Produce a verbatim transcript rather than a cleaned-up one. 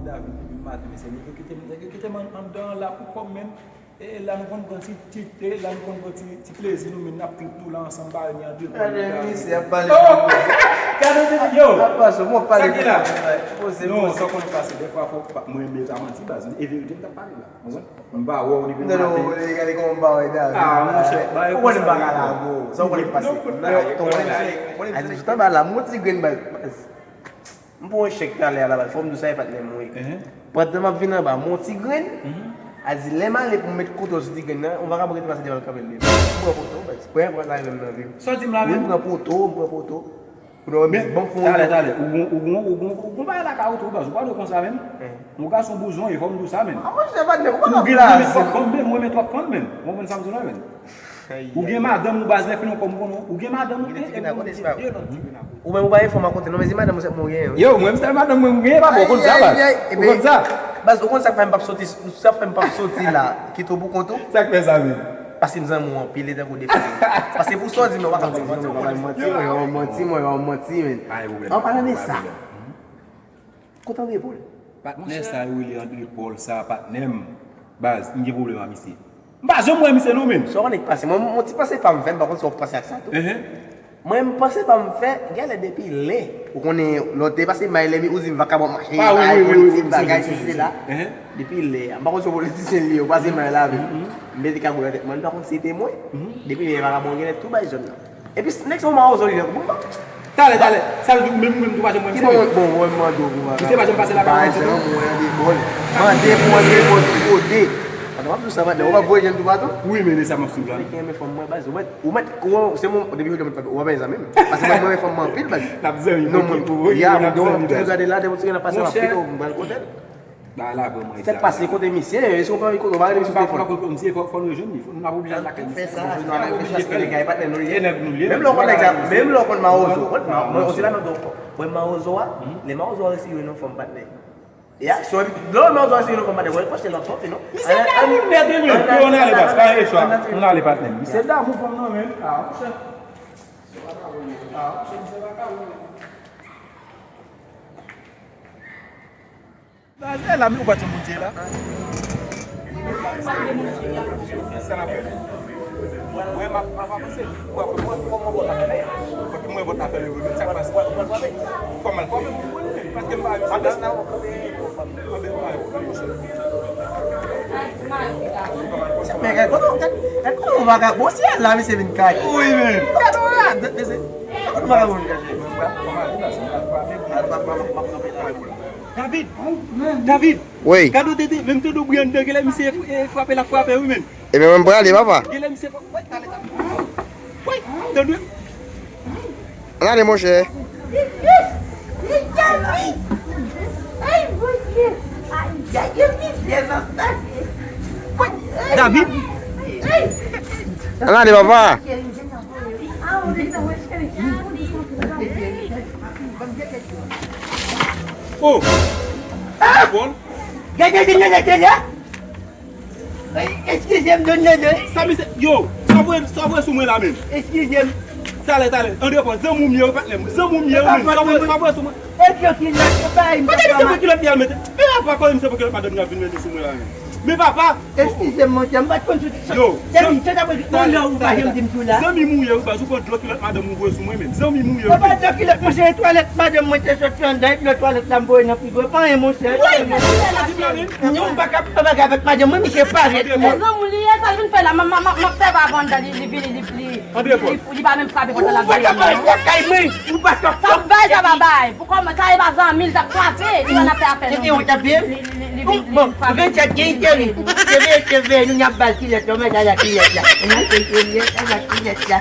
David depi maten, mesye, nèg yo kite m, nèg yo kite m an- anndan an la pou kò m menm. E la nou konn pran ti, ti te, la nou konn pran ti, ti plezi nou menm, n ap trip tou la ansanm, bare ni an de. Gade misye ap pale. Oh! Gade, yo! Ap pase, mwen pale. Sa ki la? Poze, non, poze. Sa w konnen pase, dèfwa fò pa- mwen, men sa manti, baz. E verite m t ap pale la. Ou konprann? M pa wè w depi maten. Non, non, gade kòman m pa wè David. Ah, monchè, ou konnen m pa ka la, bro. Sa w konnen k pase? Ou konnen, ou konnen. Adi, sou tan ba la, m yon ti grenn baz. M pran yon chèk talè a la baz. Fò m di w sa e patnè m wi. Pandan m ap vin anba, m yon ti grenn. Adi, lè m ale pou m met kouto sou ti grenn nan, yon vagabon rete pase devan l kanpe l li. M pran poto, baz. Premye fwa sa rive m nan vi m. Sa w di m la menm? Wi, m pran poto, m pran poto. Pou nou menm bon fon. Talè, talè. Ou gon, ou gon, ou gon, ou gon bagay lakay ou tou, baz. Ou pa dwe konsa menm. Yon gason bouzon, e fò m di w sa menm. Ah, monchè, patnè, ou pa ka blaze. Ou gen fanm menm, ou renmen twòp fanm menm. Ou konprann sa m di w la menm? Ou gen madanm ou, baz, lè fini w kòm konnen ou gen madanm ou, e pou de lòt ti grenn akote. Ou menm ou pa gen fanm akote, non, men se madanm ou sèlman ou genyen, wi. Yo, mwen, se madanm mwen, mwen genyen, papa, ou konn sa, baz. Ou konn sa. Baz, ou konn sa k fè m p ap soti, sa k fè m p ap soti la, kite w pou kont ou? Sa k fè sa menm? Paske m zanmi w anpil, e tankou de fanmi. Paske pou sa w di m nan, ou pa ka di m manti, ou konnen sa. Manti, mwen, manti, mwen. An palan de sa, kote André Paul? Patnè sa yo rele André Paul sa, patnè m. Baz, m gen pwoblèm ak misye. M pa janm wè misye non, menm. Sa w konnen k pase? Mwen, mwen ti panse pa m fè, m pa konn si w ap panse ak sa tou. Mwen, m panse pa m fè, genlè depi lè. Ou konnen, lè w te pase may lè mi, ou di m vakabon ap mache, bay politik, bagay, sesi, sela. Depi lè a, m pa konn si w politisyen li ye, ou pase may la avè m. M mete kagoul nan tèt mwen, m pa konn si se te mwen. Depi lè, vakabon genlè tou bay zòn nan. Epi nèg sa yon mawozo li nan kou. Talè, talè. Sa vle di ou menm, ou menm tou pa janm wè misye menm? Bon, mwen mande w pou bagay. Misye pa janm pase lakay ou menm? Mande pou mwen nenpòt ki kote. Pandan w ap di w sa, patnè, ou p ap voye jèn toupatou? Wi, men e sa m ap swiv la. Ou mèt, ou mèt, ou, se mwen, depi jodi a mwen pa, ou pa bezwen zanmi m. Paske mwen, mwen renmen fanm mwen anpil, baz. N ap zanmi, non, ok, mwen, ok, ya, n ap zanmi, baz. Toujou gade la, depi w ti gen nan pase, m ap kite w, m pral kote l. Bagay la vrèman egzajere. Sa k pase kote misye? Èske w pa anvi kote w pa rele misye sou telefòn? Misye, fò, fò n rejwenn li. N ap oblije al lakay misye. N ap oblije fè l. E nèg nou li ye. Menm lè w konn nèg sa, menm lè w konn mawozo. Mwen, mwen, se la menm tou. Wè mawozo a, lè mawozo a resi jwenn yon fanm patnè. Ya, so, lè w wè mawozo a resi jwenn yon fanm patnè, wè fòse l ap sòti, non? Misye kagoul nèt, wi, men. Yo, ann ale, baz, pa gen chwa. Ann ale, patnè. Misye damou fanm nan, men. Ah, monchè. Ah, monchè, misye pa kagoul. Nan, e la, men ou pa t yon moun te ye la. Sa n ap fè? Wè, m ap, m ap avanse. Ou ap mwen, kòman vòt la fè? Fòk mwen vòt la fè, men sa k pase? Fò m al frape pou mwen, men. Paske m pa jwenn sila. Anben, m pa jwenn, monchè. Men gad kòman, gad, gad kòman vagabon, si a la, misye vin kache. Wi, men. Gad, gad, gad, gad kòman vagabon vin kache. Fò m ale la, si m pa frape, m ap, m ap, m ap kanpe la. David! David! Wi. Gade w tete, menm tande w bri anndan, genlè misye e frape l ap frape wi menm. Ebyen mwen prale papa. Genlè misye frape, wi, talè, talè. Wi, tande. Ann ale monchè. David! Ann ale papa. Oh! Bon. Gade de nèg la. Eskize m, don nèg. Sa misye, yo, sa voye, sa voye sou mwen la menm. Eskize m. Talè, talè. André Paul, zanmi w m ye wi, patnè m. Zanmi w m ye wi menm. Sa voye, sa voye sou mwen. E kilòt, e kilòt li al mete. Men papa, kote misye pran kilòt madanm li ap vin mete sou mwen la menm? Men papa. Eskize m, monchè, m pa t konn sou ti sa. Yo, zanmi, se ta vle di yon lè ou pa janm di m tou la. Zanmi m ou ye wi, baz, ou pran dlo kilòt madanm ou voye sou mwen menm. Zanmi m ou ye wi. Ou pa dlo kilòt, monchè, e twalèt madanm mwen te sòti anndan, e dlo twalèt la m voye nan frigo. E pa anyen, monchè. Wi, sa di m la menm. Non, m pa ka fè bagay avèk madanm mwen, misye parèt. Zanmi w li ye, sa l vin fè la, m, m, m, m ap fè vagabon anndan, li, li vini, li, li, li, li pa menm frape pòt la, l ap voye anndan. Ou pa ka parèt lakay mwen, ou pa ka. Sa bay, sa pa bay. Pou kòman sa e pa zanmi l t ap frape, li pa nan fè afè non. Li, li, li, li, li, li, bon, li frape. Vennchèt gen enterè. Te veye, te veye, nou n ap bal kilòt, yo mèt al kilòt la. Nou al kilòt la.